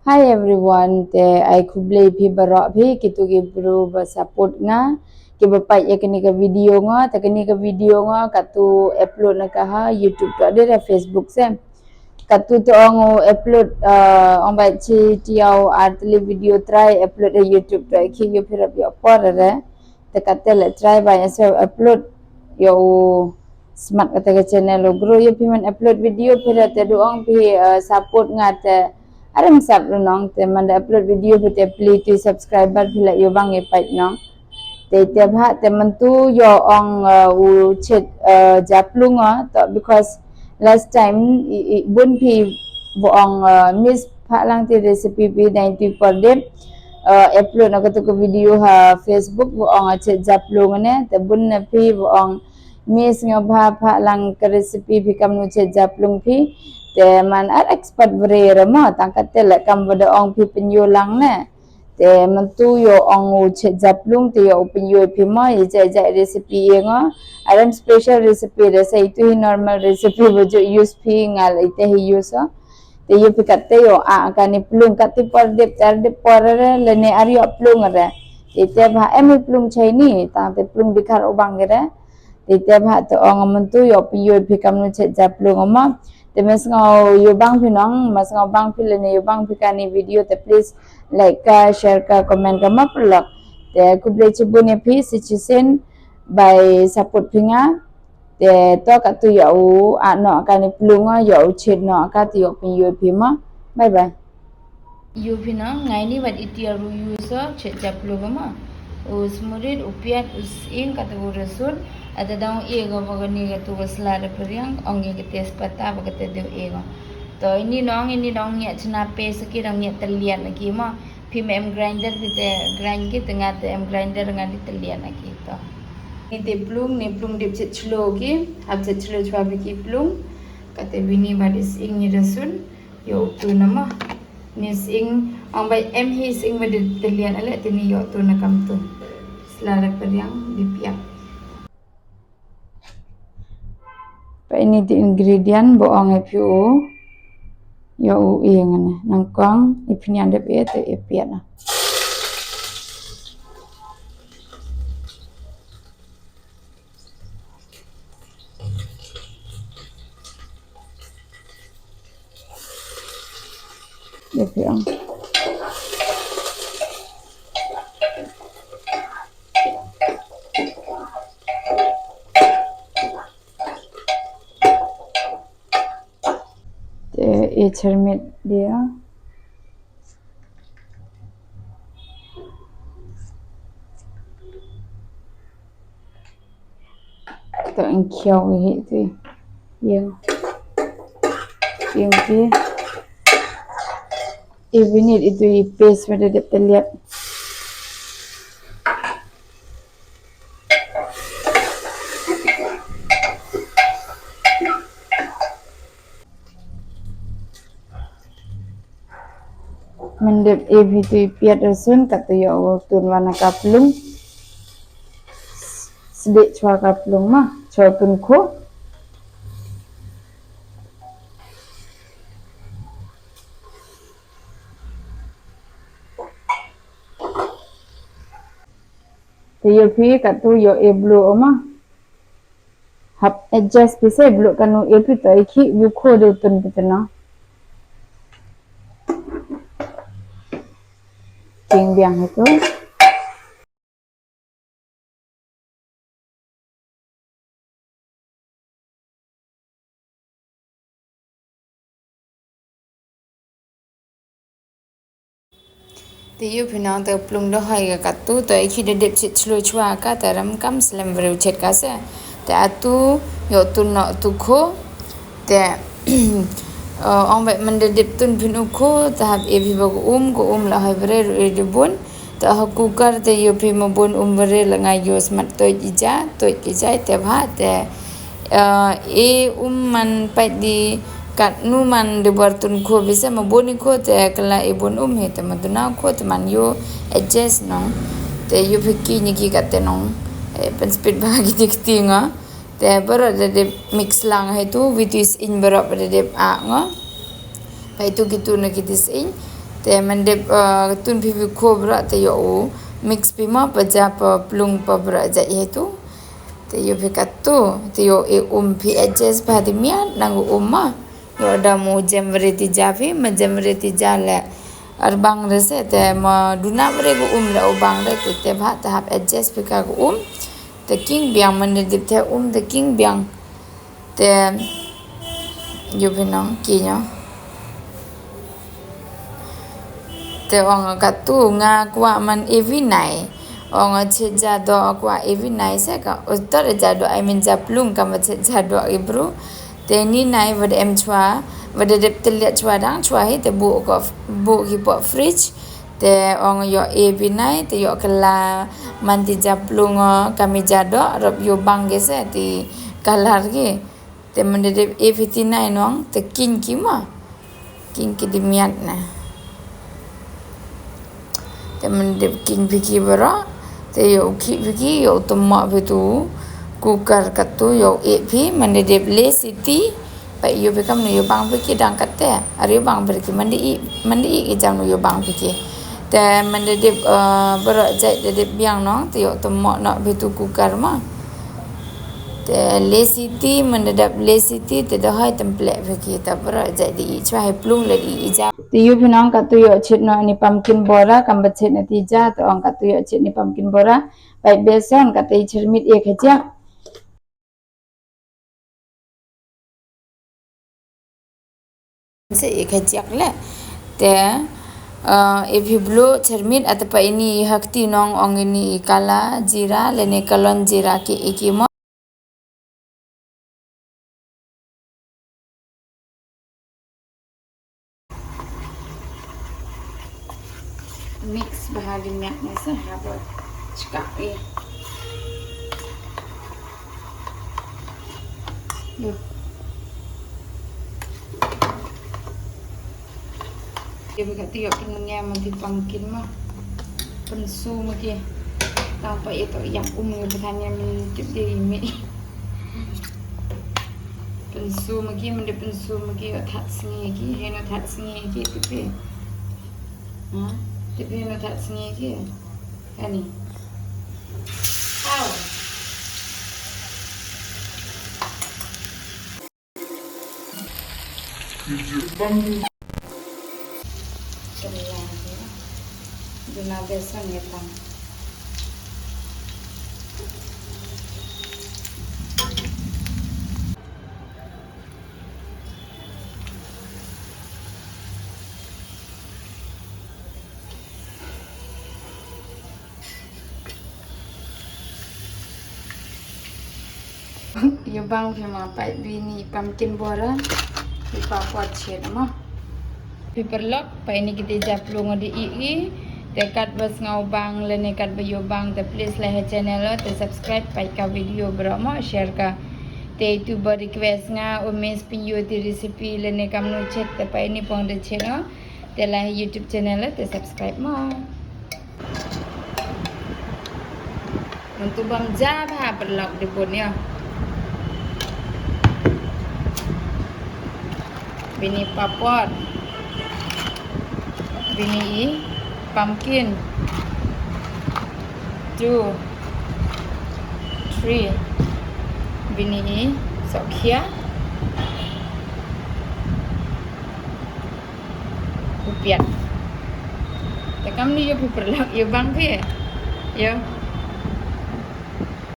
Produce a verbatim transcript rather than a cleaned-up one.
Hi everyone, te ai khublei phi baroh phi, kitu ki bru ba support nga, ki ba pait ya kani ka video nga, te kani ka video nga katu upload na ka ha YouTube to de ra Facebook se. Katu to ong u upload, uh, ong ba chi tiaw ar tylli video try upload ha YouTube to, ki yo phi rap yo por re. Te kate le try ba ya se upload yo u smat kate ka channel u grow yo phi man upload video phi re te du ong phi, uh, support nga te arem sap ru nong te man da upload video phi te pli tu subscriber phi le yo bang ye pait nong. Te te bha te man tu yo ong, uh, u chet, uh, japlung, uh, to because last time i, i bun phi bo ong, uh, miss pha lang ti recipe phi dang tu por dep, uh, upload na katu ka video ha Facebook bo ong, uh, chet japlung ne te bun na phi bo ong miss nga bha pha lang ka recipe phi kam nu chet japlung phi. Te man ar expert vre ra ma tang kate le kam ba da ong phi pynyo lang ne. Te man tu yo ong u chet japlung te yo u pynyo phi ma ye jai jai recipe ye nga. Arem special recipe re sa itu hi normal recipe ba jo use phi ngal ite hi use o. Te yo phi kate yo a kani plung kate por dep tar dep por re le ne ar yo plung re. Te te bha em hi plung chai ni tang te plung dikhar u bang re. Te te bha to ong man tu yo pynyo phi kam nu chet japlung ma. Te mas ngau yo bang phi nong, mas ngau bang phi le ne yo bang phi kani video te please like ka, share ka, comment ka ma pyrlok. Te khublei chibun ya phi si chisien bai support phi nga. Te to katu yo u a no kani plung nga yo u chet no katu yo pynyo phi ma. Bye bye. Yo phi nong, ngai ni wat iti aru use o chet japlung ma. U smurit, u piat, u sing, katu u rasun, ata dang u e go ba kani katu ka sla da periang, ong ye ka tejpata ba kate de u e go. To ini nong, ini nong ngiat chna pe saki dang ngiat telian lagi ma. Phi me em grinder phi te grind ki te nga te em grinder nga di telian lagi to. Ni te plung, ni plung dip chet chlo ki, hap chet chlo chwa phi ki plung, kate bini ba di sing ni rasun. Yo tu na ma. Ni sing, ong bai em hi sing ba di telian ale tini yo tu na kam tu. Sla da periang di piat. Pa ini di ingredient bo ong e phi u. Yo u i ngane. Nangkong i phi nian dep e te e piat na. Dep e ong. Te e chermit dia. To in khiaw hi tu. Yang. Yang ti. I bini itu i paste pada dep teliat. Mendep e phi tu i piat rasun katu yo u tun wa na ka plung. Sdik chwa ka plung ma, chwa tun kho. Te yo phi katu yo e blu o ma. Hap adjust phi se blu kanu e phi to i khi yu kho de tun phi te na. Ting biang hi tu. Te yu phi nong te plung da hoi ka katu, to i khi da dep chit chlo chwa ka, te ram kam slem vreu chet ka se. Te atu, yo tun no tu kho, te, uh, ong bai man da dep tun phin u kho, te hap e phi ba ko um, ko um la hoi vre ru e de bun. Te ha cooker te yo phi ma bun um vre la nga yo smat toi i ja, toi i ja, te bha, te, uh, e um man pait di kat nu man de bar tun kho bise ma bun i kho te kala e bun um hi te ma duna kho te man yo adjust nong. Te yo phi ki ni ki kat te nong. E, pen speed ba ki ti ki ti nga. Te barot da dep mix lang hi tu, wi tu is in barot da dep a nga. Pai tu ki tu na ki dis in. Te mandep, uh, tun phi phi kho bra te yow mix phi ma pa ja pa plung pa bra ja ye tu. Te yow phi katu, te yow e um phi adjust bha di miat nang u um ma. Yow da mo jem re ti ja phi, ma jem re ti ja le. Ar bang re se, te ma duna re gu um le u bang re, te, te bha te hap adjust phi ka gu um. Te king biang mandep te um, te king biang. Te, yow phi nong, ki nyo. Te ong katu nga kwah man evi nai. Ong chet ja doh kwah evi nai se ka. Utor ja doh, I mean ja plung ka ma chet ja doh i bru. Te ni nai wad em chwa, wad dep te liat chwa dang chwa hi te bu ko, bu ki po fridge. Te ong yow evi nai, te yow kala man ti ja plung o, ka mi ja doh, rop yow bang ge se ti kalar ge. Te mandep evi ti nai nong, te king ki ma. King ki di miat na. Te mandep king phi ki bra, te yow ki phi ki, yow tu ma phi tu, cooker katu, yow e phi, mandep le siti, pa yow phi kam nu yow bang phi ki dang kate, ar yow bang phi ki, mandi i, mandi i ki jam nu yow bang phi ki. Te mandep, uh, bra jai de dep biang nong, te yow tu ma na phi tu cooker ma. Te le siti, mandep le siti, te da hai temple phi ki, ta bra jai di i, chwa hai plung le di i jam. Te yow phi nong katu yow chet no ni pumpkin bora, kam ba chet na ti ja, te ong katu yow chet ni pumpkin bora. Pai beson katu i chermit e khajiak. Se e khajiak le. Te, uh, e phi blu chermit ata pa ini hakti nong ong ini i kala jira, le ne kalon jira ki e ki mo. Mix bha di miat ne se haba chka e. Yo. Ye bha ka ti yow kin nge man ti pumpkin ma. Pynsu ma ki. Tang pa ye to yak um ye bha than ye man tip de i mi. Pynsu ma ki, mandep pynsu ma ki, yow that sngi ki, hei no that sngi ki, tip e. Ha? Tip e no that sngi ki. Ani. Au. Duna besan ngetang. Yow bang phi ma pai bini pumpkin bora, phi papad chet ma. Phi paralok, pa ini kiti ja plung di i i, te katba sngaw bang, le ne katba yow bang, te please like ha channel, te subscribe, pai ka video bro mo, share ka. Te itu ba request nga, u miss pin yow ti recipe, le ne kamnu chet, te pa ini pong de chet no. Te la YouTube channel te subscribe mo. Nontu bam ja bha paralok de bun ya. Bini papad. Bini i pumpkin. Two. Three. Bini i sokkhia. Kupiat. Te kamni yow phi paralok, yow bang phi. Yow.